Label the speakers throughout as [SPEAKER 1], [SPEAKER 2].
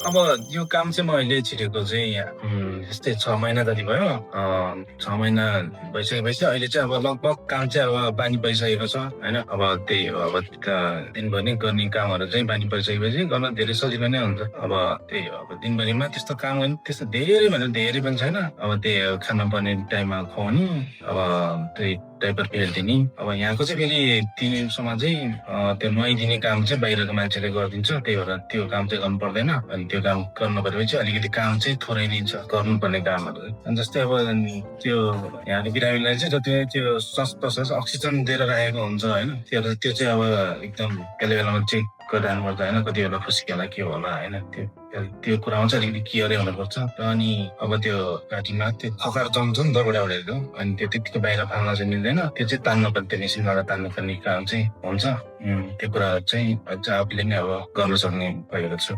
[SPEAKER 1] अब यो काम चाहिँ मैले छिरेको चाहिँ यस्तै 6 महिना जति भयो। 6 महिना भइसकेपछि अहिले चाहिँ अब लगभग काम चाहिँ अब बानी परिसकेको छ होइन। अब त्यही हो, अब दिनभरि गर्ने कामहरू चाहिँ बानी परिसकेपछि गर्न धेरै सजिलो नै हुन्छ। अब त्यही हो, अब दिनभरिमा त्यस्तो काम गर्ने त्यस्तो धेरै भनेर धेरै पनि छैन। अब त्यही हो, खाना पर्ने टाइममा खुवाउने, अब त्यही डाइपर फेरिदिने। अब यहाँको चाहिँ फेरि 3 दिनसम्म चाहिँ त्यो नुहाइदिने काम चाहिँ बाहिरको मान्छेले गरिदिन्छ, त्यही भएर त्यो काम चाहिँ गर्नु पर्दैन। अनि त्यो काम गर्नु परेपछि अलिकति काम चाहिँ थोरै नै छ गर्नुपर्ने कामहरू। अनि जस्तै अब त्यो यहाँले बिरामीलाई चाहिँ जति त्यो सस अक्सिजन दिएर राखेको हुन्छ होइन, त्यो चाहिँ अब एकदम बेला बेलामा चेक गरिरहनु पर्छ होइन, कति बेला खुस्किएला के होला होइन। त्यो कुरामा चाहिँ अलिकति केयरै हुनुपर्छ। र अनि अब त्यो घाँटीमा त्यो खकार जम्छ नि त बुढाबुढीहरूको, अनि त्यो त्यतिकै बाहिर फाल्न चाहिँ मिल्दैन। त्यो चाहिँ तान्नुपर्ने, त्यो मेसिनबाट तान्नुपर्ने काम चाहिँ हुन्छ। त्यो कुराहरू चाहिँ अझ आफूले नै अब गर्न सक्ने भएको छु।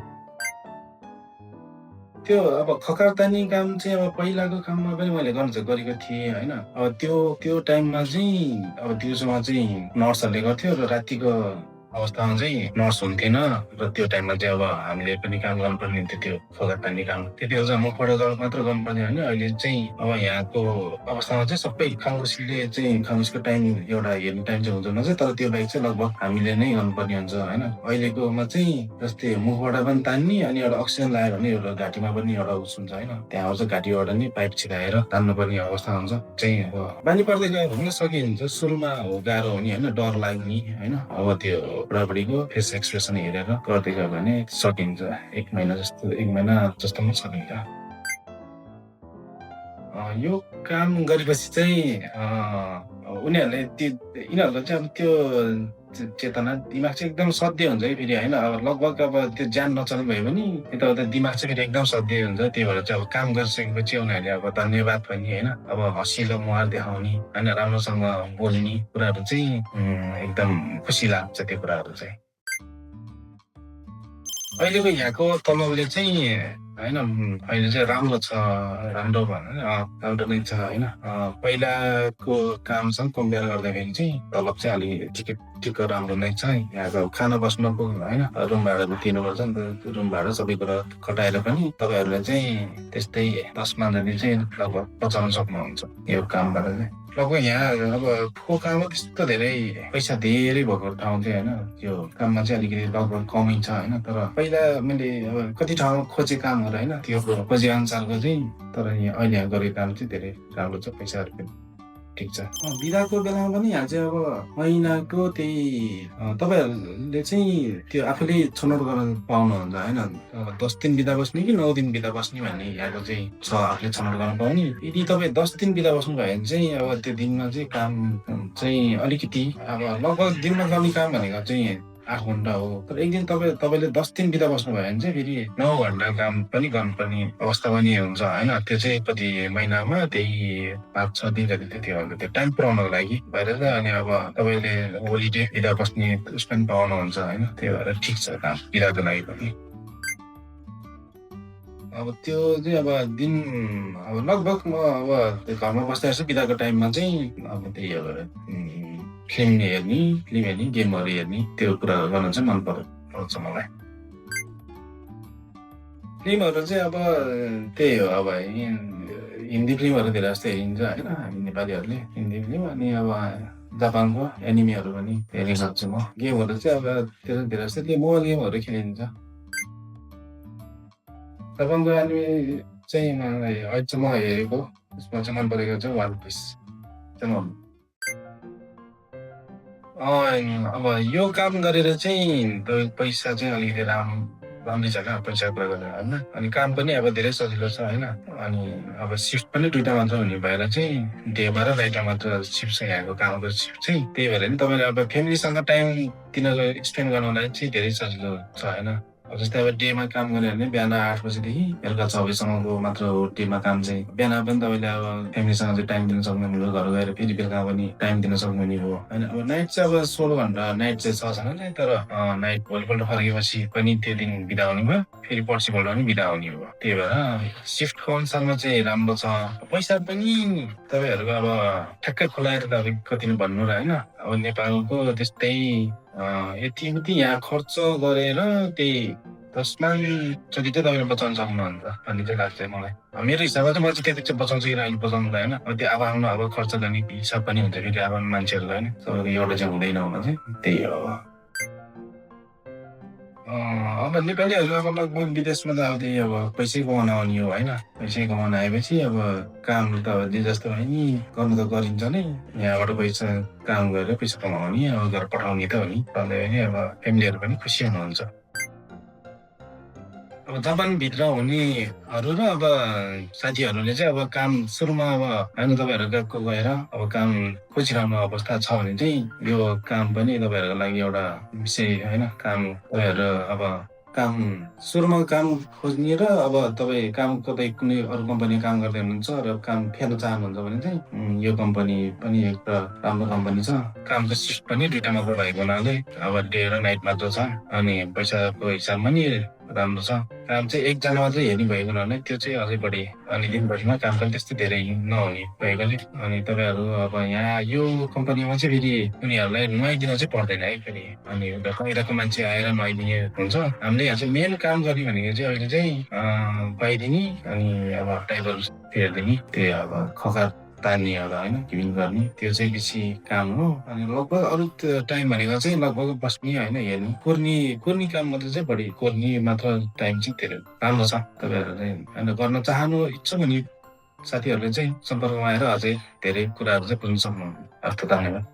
[SPEAKER 1] त्यो अब खकार तान्ने काम चाहिँ अब पहिलाको काममा पनि मैले गर्न चाहिँ गरेको थिएँ होइन। अब त्यो टाइममा चाहिँ अब दिउँसोमा चाहिँ नर्सहरूले गर्थ्यो र रातिको अवस्थामा चाहिँ नर्स हुन्थेन। र त्यो टाइममा चाहिँ अब हामीले पनि काम गर्नुपर्ने हुन्थ्यो त्यो खकार तान्ने काम। त्यतिखेर चाहिँ मुखबाट गएर मात्र गर्नुपर्ने होइन। अहिले चाहिँ अब यहाँको अवस्थामा चाहिँ सबै खामोसीले चाहिँ खामोसीको टाइम एउटा हेर्ने टाइम चाहिँ हुँदैन चाहिँ, तर त्यो बाहेक चाहिँ लगभग हामीले नै गर्नुपर्ने हुन्छ होइन। अहिलेकोमा चाहिँ जस्तै मुखबाट पनि तान्ने, अनि एउटा अक्सिजन लगायो भने एउटा घाँटीमा पनि एउटा उस हुन्छ होइन, त्यहाँ चाहिँ घाँटीबाट नि पाइप छिराएर तान्नुपर्ने अवस्था हुन्छ। चाहिँ अब बानी पर्दै गयो भने सकिन्छ। सुरुमा हो गाह्रो हुने होइन, डर लाग्ने होइन। अब त्यो बुढाबुढीको फेस एक्सप्रेसन हेरेर गर्दै गयो भने सकिन्छ। 1 महिना जस्तोमा सकिन्छ। यो काम गरेपछि चाहिँ उनीहरूले यिनीहरूको चाहिँ अब त्यो चेतना दिमाग चाहिँ एकदम सध्य हुन्छ है फेरि होइन। अब लगभग अब त्यो ज्यान नचल्ने भयो भने यताउता दिमाग चाहिँ फेरि एकदम सध्य हुन्छ। त्यही भएर चाहिँ अब काम गरिसकेपछि उनीहरूले अब धन्यवाद भन्ने होइन, अब हँसिलो मुहार देखाउने होइन, राम्रोसँग बोल्ने कुराहरू चाहिँ एकदम खुसी लाग्छ त्यो कुराहरू चाहिँ। अहिलेको यहाँको तलबले चाहिँ होइन अहिले चाहिँ राम्रो छ, राम्रो भनौँ न, राम्रो नै छ होइन। पहिलाको कामसँग कम्पेयर गर्दाखेरि चाहिँ तलब चाहिँ अलिक ठिक राम्रो नै छ। यहाँको खाना बस्नुको होइन, रुम भाडाहरू तिर्नुपर्छ नि त, रुम भाडा सबै कुरा कटाएर पनि तपाईँहरूले चाहिँ त्यस्तै 10 जति चाहिँ लगभग बचाउन सक्नुहुन्छ यो कामबाट चाहिँ। लगभग यहाँ अब को काममा त्यस्तो धेरै पैसा धेरै भएको ठाउँ चाहिँ होइन, त्यो काममा चाहिँ अलिकति लगभग कमै छ होइन। तर पहिला मैले अब कति ठाउँमा खोजेको कामहरू होइन, त्यो खोजे अनुसारको चाहिँ, तर यहाँ अहिले यहाँ गरेको काम चाहिँ धेरै राम्रो छ, पैसाहरू पनि ठिक छ। बिदाको बेलामा पनि यहाँ चाहिँ अब महिनाको त्यही तपाईँहरूले चाहिँ त्यो आफूले छनौट गर्न पाउनुहुन्छ होइन। 10 दिन बिदा बस्ने कि 9 दिन बिदा बस्ने भन्ने यहाँको चाहिँ छ, आफूले छनौट गर्न पाउने। यदि तपाईँ 10 दिन बिदा बस्नु भयो भने चाहिँ अब त्यो दिनमा चाहिँ काम चाहिँ अलिकति अब लगभग दिनमा गर्ने काम भनेको चाहिँ 8 घन्टा हो। तर एक दिन तपाईँले 10 दिन बिदा बस्नु भयो भने चाहिँ फेरि 9 घन्टा काम पनि गर्नुपर्ने अवस्था पनि हुन्छ होइन। त्यो चाहिँ कति महिनामा त्यही 5-6 दिन जति त्यो हुन्छ, त्यो टाइम पुऱ्याउनको लागि भएर त। अनि अब तपाईँले होलिडे बिदा बस्ने उस पनि पाउनुहुन्छ होइन। त्यही भएर ठिक छ काम बिदाको लागि पनि। अब त्यो चाहिँ अब दिन अब लगभग म अब घरमा बस्दै छु बिदाको टाइममा चाहिँ अब त्यही हो, फिल्म हेर्ने, गेमहरू हेर्ने, त्यो कुराहरू गर्न चाहिँ मन पर्छ मलाई। फिल्महरू चाहिँ अब त्यही हो, अब हिन्दी फिल्महरू धेरै जस्तो हेरिन्छ होइन, हामी नेपालीहरूले हिन्दी फिल्म। अनि अब जापानको एनिमीहरू पनि हेर्ने गर्छु म। गेमहरू चाहिँ अब त्यो धेरै जस्तो त्यो मोबाइल गेमहरू खेलिन्छ। जापानको एनिमी चाहिँ मलाई अहिलेसम्म हेरेको त्यसमा चाहिँ मन परेको चाहिँ वान पिस चाहिँ अब यो काम गरेर चाहिँ पैसा चाहिँ अलिकति राम्रै छ क्या, पैसाको कुरा गरेर होइन। अनि काम पनि अब धेरै सजिलो छ होइन। अनि अब सिफ्ट पनि 2टा मात्र हुने भएर चाहिँ डेमा र नाइटमा मात्र सिफ्ट छ यहाँको कामको सिफ्ट चाहिँ। त्यही भएर नि तपाईँले अब फ्यामिलीसँग टाइम तिनीहरू स्पेन्ड गर्नलाई चाहिँ धेरै सजिलो छ होइन। अब जस्तै अब डेमा काम गऱ्यो भने बिहान 8 बजीदेखि बेलुका 6 बजीसम्मको मात्र हो डेमा काम चाहिँ। बिहान पनि तपाईँले अब फ्यामिलीसँग चाहिँ टाइम दिन सक्नुहुने भयो, घर गएर फेरि बेलुका पनि टाइम दिन सक्नुहुने भयो होइन। अब नाइट चाहिँ अब 16 घन्टा नाइट चाहिँ छ छैन, तर नाइट भोलिपल्ट फर्केपछि पनि त्यो दिन बिदा हुने भयो, फेरि पर्सिपल्ट पनि बिदा हुने भयो। त्यही भएर सिफ्टको अनुसारमा चाहिँ राम्रो छ। पैसा पनि तपाईँहरूको अब ठ्याक्कै खुलाएर त अब कति नै भन्नु र होइन। अब नेपालको त्यस्तै यति यहाँ खर्च गरेर त्यही 10 लाख जति चाहिँ तपाईँले बचाउन सक्नुहुन्छ भन्ने चाहिँ लाग्छ मलाई। मेरो हिसाबमा चाहिँ म चाहिँ त्यति चाहिँ बचाउँछु कि अहिले बचाउँदैन होइन। अब त्यो अब आफ्नो अब खर्च गर्ने हिसाब पनि हुन्छ फेरि अब मान्छेहरूको होइन। सबैको एउटा चाहिँ हुँदैन हुन चाहिँ त्यही हो। अब नेपालीहरू अब लगभग विदेशमा त अब त्यही अब पैसै कमाउन आउने हो होइन। पैसै कमाउन आएपछि अब काम त अब जे जस्तो भयो नि गर्नु त गरिन्छ नै। यहाँबाट पैसा काम गरेर पैसा कमाउने अब घर पठाउने त हो नि। भन्दै पनि अब फ्यामिलीहरू पनि खुसी हुनुहुन्छ। अब जापानभित्र हुनेहरू र अब साथीहरूले चाहिँ अब काम सुरुमा अब होइन तपाईँहरू गएको गएर अब काम खोजिरहनु अवस्था छ भने चाहिँ यो काम पनि तपाईँहरूको लागि एउटा विषय होइन। काम तपाईँहरू अब काम सुरुमा काम खोज्ने र अब तपाईँ काम कतै कुनै अरू कम्पनीमा काम गर्दै हुनुहुन्छ र काम फेर्न चाहनुहुन्छ भने चाहिँ यो कम्पनी पनि एउटा राम्रो कम्पनी छ। कामको सिफ्ट पनि 2टा मात्र भएको हुनाले अब डे र नाइट मात्र छ अनि पैसाको हिसाबमा नि राम्रो छ। काम चाहिँ एकजना मात्रै हेर्ने भएको हुनाले त्यो चाहिँ अझै बढी अनि दिनभरिमा काम पनि त्यस्तो धेरै नहुने भएकोले अनि तपाईँहरू अब यहाँ यो कम्पनीमा चाहिँ फेरि उनीहरूलाई नुहाइदिन चाहिँ पर्दैन है फेरि अनि बाहिरको मान्छे आएर नुहाइदिने हुन्छ। हामीले यहाँ चाहिँ मेन काम गर्ने भनेको चाहिँ अहिले चाहिँ खुवाइदिने अनि अब टाइगर फेरिदिने त्यो अब खकर तान्ने एउटा होइन क्लिन गर्ने त्यो चाहिँ बेसी काम हो। अनि लगभग अरू टाइम भनेको चाहिँ लगभग बस्ने होइन हेर्ने कुर्ने काम मात्रै चाहिँ बढी कुर्ने मात्र टाइम चाहिँ धेरै राम्रो छ। तपाईँहरूले होइन गर्न चाहनु इच्छुक हुने साथीहरूले चाहिँ सम्पर्कमा आएर अझै धेरै कुराहरू चाहिँ बुझ्न सक्नुहुन्छ। हस्त धन्यवाद।